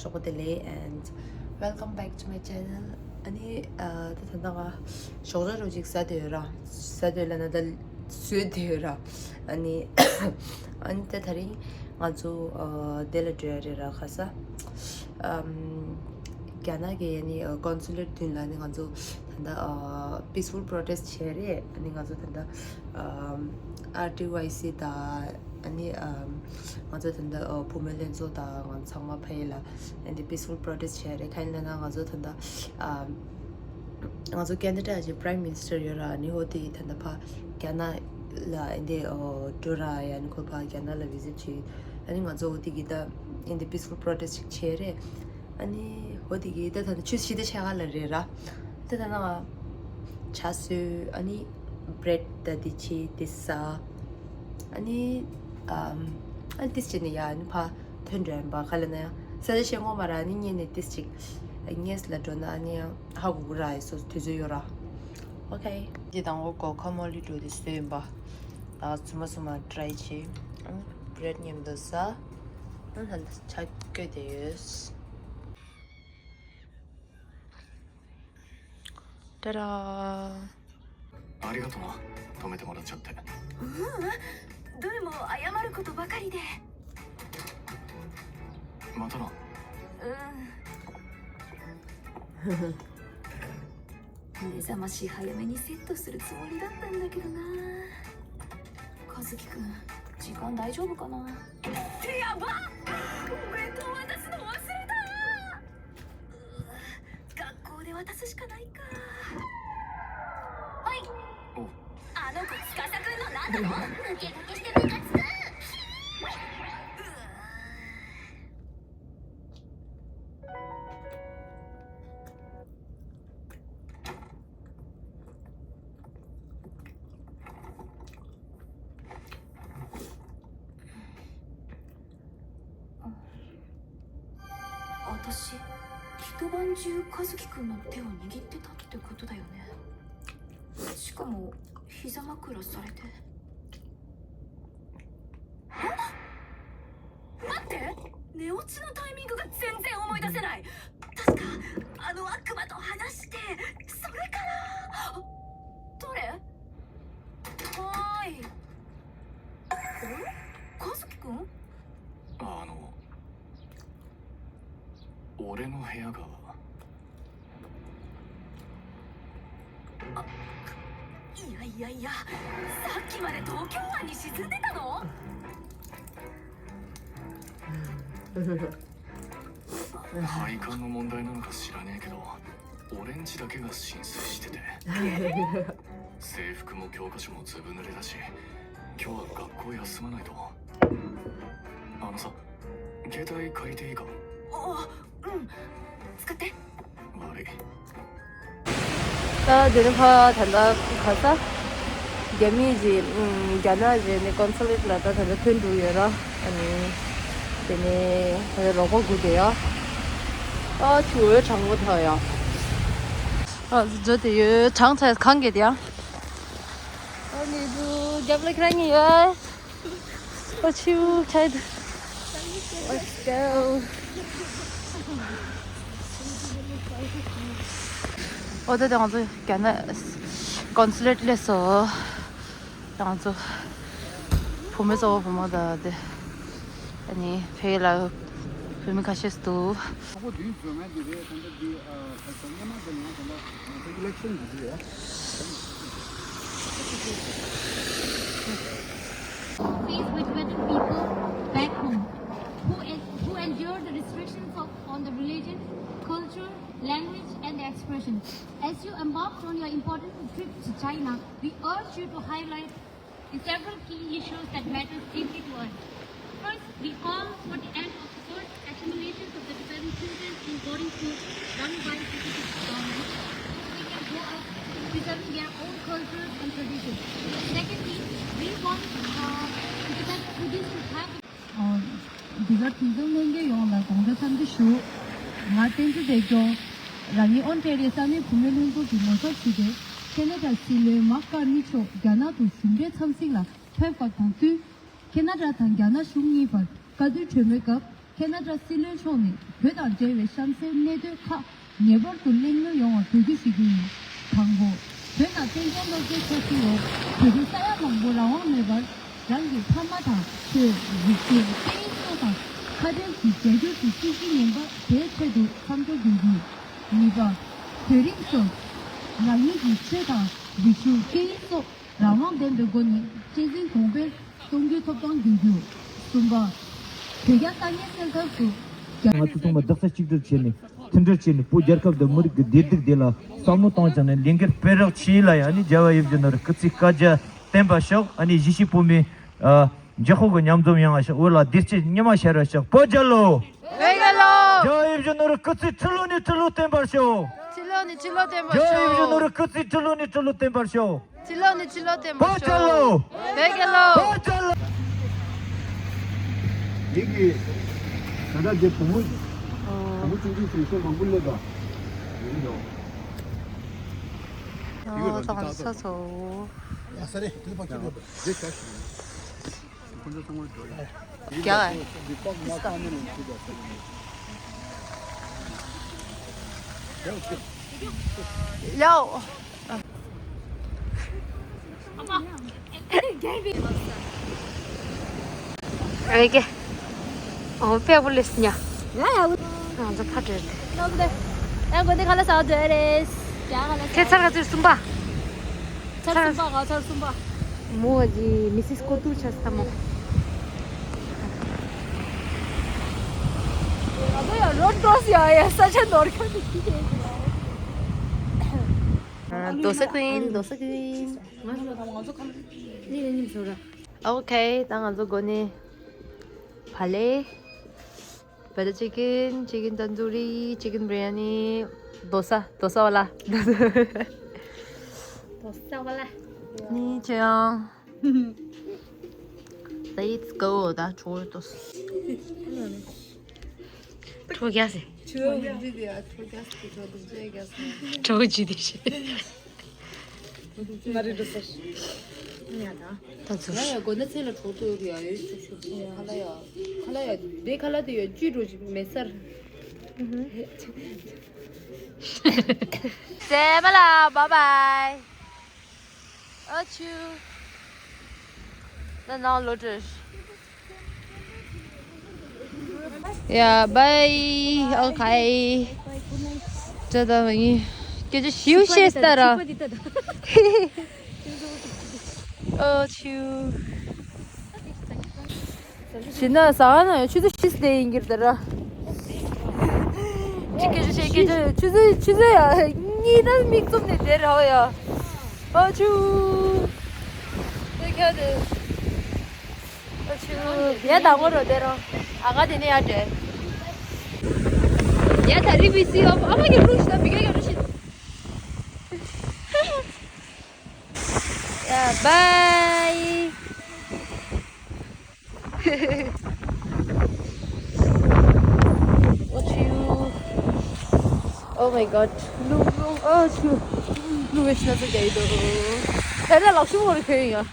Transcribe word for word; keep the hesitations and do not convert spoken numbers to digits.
ཞོགས་པ་བདེ་ལེགས། And welcome back to my channel. ཨ་ནི་ཨ་ད་ད་ལྟ་ང་ཞོགས་ཇ་རོ་ཅིག་ཟ་བསྡད་ཡོད་ར། ཟ་བསྡད་ལབ་ན་ད་ཟོས་བསྡད་ཡོད་ར། ཨ་ནི་ཨ་ནི་ད་དེ་རིང་ང་ཚོ་ཨ་དེ་ལ་འགྲོ་ཡ་རེད་ར། ག་ས་ཨམ་རྒྱ་ནག་གི་ཨ་ནི་ཨ་ཀོན་སུ་ལེཊ་མདུན་ལ་ནི་ང་ཚོ་ད་ལྟ་ཨ་peaceful protest བྱས་རེད། ཨ་ནི་ང་ཚོ་ད་ལྟ་ཨམ་ཨར་ཊི་ཝའི་སི་དང་ཨ་ནི་ཨམ་ང་ཚོ་ད་ལྟ་ཨ་བུད་མེད་ལྷན་ཚོགས་དང་ང་ཚང་མ་ཕ་ཡུལ་ལ་ཨ་ནི་peaceful protest བྱས་རེད། གང་ཡིན་ལབ་ན་ང་ཚོ་ད་ལྟ་ཨམ་ང་ཚོ་ཁེ་ན་ཌ་གི་Prime Minister ཡོད་ར། ཨ་ནི་ཧོ་དེ་ད་ལྟ་ཕ་རྒྱ་ནག་ལ་ཨ་ནི་ཨོ་འགྲོ་ར་ཡ། ཨ་ནི་ཁོ་ཕ་རྒྱ་ནག་ལ་visit བྱེད། ཨ་ནི་ང་ཚོ་ཧོ་དེ་གི་ད་ཨ་ནི་peaceful protest ཅིག་བྱས་རེད། ཨ་ནི་ཧོ་དེ་གི་ད་ད་ཆུ་ཞི་ད་ཆ་ག་ལ་རེད་ར། ད་ད་ན་ཆ་སུ་ཨ་ནི་bread ད་དེ་ཆི་དེ་ས་ཨ་ནི་ཨམ་ཨ་ནི་དེ་ཆི་ནི་ཡ་ཨ་ནི་ཕ་ཐོན་འགྲོ་ཡིན་པ། ག་ལ་ན་ཡ་ས་ཆ་ཤེས་ངོ་མ་ར། ཨ་ནི་ངས་ནི་དེ་ཅིག་ངས་ལ་འགྲོ་ན་ཨ་ནི་ཧ་གོ་གོ་ར་ཡི་སོ་དུས་ཚོད་ཡོད་ར། Okay. འདི་དང་འོ་གོ་ཁ་མོ་ལི་འགྲོ་དེ་སོ་ཡིན་པ། ད་ཚུ་མ་ཚུ་མ་try བྱེད། bread མཉམ་དུ་ཟ། ཨ་ཧ་ཆ་བསྐོལ་དེ་ཡོད། ཏ་ར།ありがとうな、止めてもらっちゃって。ううん、どれも謝ることばかりで。またな。うん。目覚まし早めにセットするつもりだったんだけどな。和樹くん、時間大丈夫かな。ってやばっ！お弁当渡すの忘れた！学校で渡すしかないか。はい。おあの子司くんの何なの？ムキムキしてムカつく。私、一晩中和樹くんの手を握ってたってことだよね。しかも膝枕されて。あ、待って、寝落ちのタイミングが全然思い出せない。確かあの悪魔と話して、それから。誰？はーい。あれ？和樹くん？あの俺の部屋がいやいやいや、さっきまで東京湾に沈んでたの？配管の問題なのか知らねえけど、俺んちだけが浸水してて、制服も教科書もずぶ濡れだし、今日は学校休まないと。あのさ、携帯借りていいか？あ、うん、使って。悪い。 ད་དེ་ནི་ཕ་ད་ལྟ་ག་ས་རྒྱ་མི་ཞིག་རྒྱ་ནག་ཞིག་ནི་ཀོན་སུ་ལེཊ་ལ་ད་ད་ལྟ་ཐོན་འགྲོ་ཡོད་ར། ཨ་ནི་དེ་ནི་ད་ལྟ་རོགས་པ་སྒུག་བསྡད་ཡ། ཨ་ཆུ་འོད་གྲང་མོ་ཐག་ཡ། ཨ་འཛུལ་དེ་ཡོད་གྲང་ཚ་གང་གེ་དེ་ཡ། ཨ་ནི་དུ་རྒྱབ་ལ་ཁྱེད་རང་གཉིས་ཡོད། ཨོ་ཆིའུ་ཁྱེད། Let's go. ཨོ་ད་ང་ཚོ་རྒྱ་ནག་ཀོན་སུ་ལེཊ་སླེབས་སོང་། ང་ཚོ་བུ་མོ་གཙོ་བོ་བུ་མོ་དང་དེ་ཨ་ནི་ཕེ་ལ་བུད་མེད་ཁ་ཤས་འདུག Face with Tibetan people back home who, en- who endure the restrictions of, on the religion, culture, language, and the expression. As you embarked on your important trip to China, we urge you to highlight the several key issues that matter deeply to us. First, we call for the end of the forced assimilations of the Tibetan children in boarding schools run by the Tibetan government, so they can grow up preserving their own cultures and traditions. Secondly, we want uh, the Tibetan students to have འདི་གར་དུས་འཛོམས་གནང་མཁན་ཡོངས་ལ་དགོངས་དག་འཚམས་འདྲི་ཞུ། ང་བསྟན་འཛིན་བདེ་སྐྱོང་། རང་ཉིད་ཨོན་ཊེ་རི་ཡོ་ས་གནས་བུད་མེད་ལྷན་ཚོགས་ཀྱི་ངོ་ཚབ་ཞུས་ཏེ། ཁེ་ན་ཌ་སྲིད་བློན་མཱག་ཀར་ནི་མཆོག་རྒྱ་ནག་ཏུ་གཞུང་འབྲེལ་འཚམས་གཟིགས་ལ་ཕེབས་པ་དང་བསྟུན། ཁེ་ན་ཌ་དང་རྒྱ་ནག་གཞུང་གཉིས་བར་བཀའ་བསྡུར་གྲོས་མོལ་སྐབས། ཁེ་ན་ཌ་སྲིད་བློན་མཆོག་ནས་བོད་དང་འབྲེལ་བའི་གཤམ་གསལ་གནད་དོན་ཁག་ངེས་པར་དུ་གླེང་མོལ་ཡོང་བ་འབོད་སྐུལ་ཞུ་རྒྱུ་ཡིན། དང་པོ། བོད་ནང་བཙན་རྒྱལ་ལོ་རྒྱུས་ཆ་ཤས་འོག་བོད་རིགས་ས་ཡ་མང་པོ་རང་དབང་མེད་པར་རང་གི་ཕ་མ་དང་ཆོས་རིག་གཞུང་སྐད་ཡིག་སོགས་དང་ཁ་བྲལ་གྱི་རྒྱ་སྒྱུར་གྱི་སྲིད་བྱུས་ངན་པ་དེའི་ཁྲོད་དུ་མཚམས་འཇོག་དགོས་རྒྱུ། གཉིས་པ། བོད་རིགས་ཚོར་རང་ཉིད་ཀྱི་ཆོས་དང་རིག་གཞུང་སྐད་ཡིག་སོགས་རང་དབང་ལྡན་པའི་སྒོ་ནས་གཅེས་འཛིན་གོང་འཕེལ་གཏོང་རྒྱུའི་ཐོབ་ཐང་དགོས་རྒྱུ། གསུམ་པ། བོད་རྒྱ་ས་གནས་གསལ་ཐབས་སུ་རྒྱ། ང་ཚོ་ཚང་མ་རྡོག་རྩ་གཅིག་སྒྲིལ་བྱས་ནས་མཐུན་སྒྲིལ་བྱས་ནས་བོད་རྒྱལ་ཁབ་དང་མི་རིགས་ཀྱི་བདེ་སྡུག་དེ་ལ་བསམ་བློ་བཏང་བྱས་ནས་ལས་འགུལ་སྤེལ་རོགས་བྱེད་ལ་ཡ། ཨ་ནི་རྒྱལ་བ་ཡིད་བཞིན་ནོར་བུའི་སྐུ་ཚེ་བསྐལ་བརྒྱར་བརྟན་པར་ཤོག་ཨ་ནི་གཞིས་བྱེས་བོད་མི་ཨ་འཇིགས་སྐུལ་གྱི་མཉམ་འཛོམས་ཡོང་བ་ཤོག་འོད་ལ་བདེ་སྐྱིད་ཉི་མ་ཤར་བ་ཤོག་བོད་རྒྱལ་ལོ། བོད་རྒྱལ་ལོ། རྒྱལ་བ་ཡིད་བཞིན་ནོར་བུའི་སྐུ་ཚེ་ཁྲི་ལོ་ནས་ཁྲི་ལོ་བརྟན་པར་ཤོག་ཁྲི་ལོ་ནས་ཁྲི་ལོ་བརྟན་པར་ཤོག་རྒྱལ་བ་ཡིད་བཞིན་ནོར་བུའི་སྐུ་ཚེ་ཁྲི་ལོ་ནས་ཁྲི་ལོ་བརྟན་པར་ཤོག་ཕྱི་ལོགས་ནས་ཕྱི་ལོགས་བསྟན་པར་ཤོག་བོད་རྒྱལ་ལོ། བོད་རྒྱལ་ལོ། ཡིན་གྱི། ད་ལྟ་དེ་བུ་མོ། བུ་མོ་ཆུང་ཆུང་ཞིག་སོ་མང་པོ་སླེབས་པ། ཡིན་གྱི་འདུག་ཨོ་ད་ག་ས་ཚོ། ཡ་ས་རེད། དེ་ཕར་ཁྱེར་ལ་བ་དེ་ཤ་ཞིག་རྒྱ་ཡའོ། ཨེ་ཀེ། ཨོ་པེ་བུ་ལེས་ཉ། ང་ཡ་བུ། ང་ཚོ་ཕ་འདྲེ། ལོག་དེ། ཡང་གོ་དེ་ཁ་ལ་ཟ་འདོད་རེད། ཡ་ཁ་ལ་ཟ། ཁྱེད་ཚར་ག་ཚོད་གསུམ་པ། ཚར་གསུམ་པ་ག་ཚར་གསུམ་པ། མོ་ཨ་ཅི་མི་སིས་ཀོ་ཏུ་ཆ་ས་མོ། ང་ཚོ་ཡང་རོ་ཀྲོ་སི་ཡ་ཡ་ས་ཆ་ནོར་ཁ་ནི་ཁྱི་ཁྱི་ཁྱི། ཨ་རྡོ་ས་ཀུན་རྡོ་ས་ཀུན། ང་ཚོ་ཁ་ལ་ནི་ནི་ནི་ཚོ་ར། ཨོ་ཁེ། ད་ང་ཚོ་སྒོ་ནས་བ་ལེ། Butter chicken, chicken tandoori, chicken biryani, dosa, dosa wala. Dosa wala. ནི་ཅི་ཡང་། Let's go. ད་ཁྲོ་ཏོ། ཁྲོ་རྒྱ་སེ། ཁྲོ་ཇི་དེ་ཤེ། མ་རེད་འགྲོ་ཟེར། ད་ཚོ། ང་ཡ་དགོན་སྡེ་ཚེ་ལ་གྲོགས་ཏུ་ཡ་ཡོད་ཤུག་ཤུག་ཁ་ལ་ཡ། ཁ་ལ་ཡ་དེ་ཁ་ལ་དེ་ཡ་བཅུད་འགྲོ་ཞིག་མེད་སར། ཟེ་མ་ལ་bye bye། ཨ་ཆུ། ད་ནང་ལོ་དྲུག་ཡ་bye okay. ད་ད་ཡིན། སྐད་ཆ་ཞིའུ་བཤད་ས་ར། ཨོ་ཆུ། ཞི་ན་ཟ་ན་ཆུ་ཚོད་ཤིས་ཏེ་ཡིན་གྱིར་ད་ར། ཅི་སྐད་ཆ་བཤད་སྐད་ཆ་ཆུ་ཚོད་ཆུ་ཚོད་ཡ་གཉིས་ད་མིག་བཙུམ་ནས་དེ་ར་ཧོ་ཡ། ཨོ་ཆུ། ད་ཁྱོད་དེ། ཨ་ཆུ། ཡ་ད་ངོ་རོ་དེ་རོ། ཨ་ག་དེ་ནས་ཡ་དྲེ། ཡ་ད་རི་བི་སི་ཨོ་ཨ་མ་གི་རུ་ཤི་ད་བི་ག་གི་རུ་ཤི། ཡ་bye. Oh my god. ལུང་ལུང་ཨ་ཆུ། ལུང་བེ་ཤི་ན་ཚ་རྒྱ་ཡི་དོ། ད་ད་ལག་ཤུ་མོ་རེ་ཁོས་ཡིན་ཡ།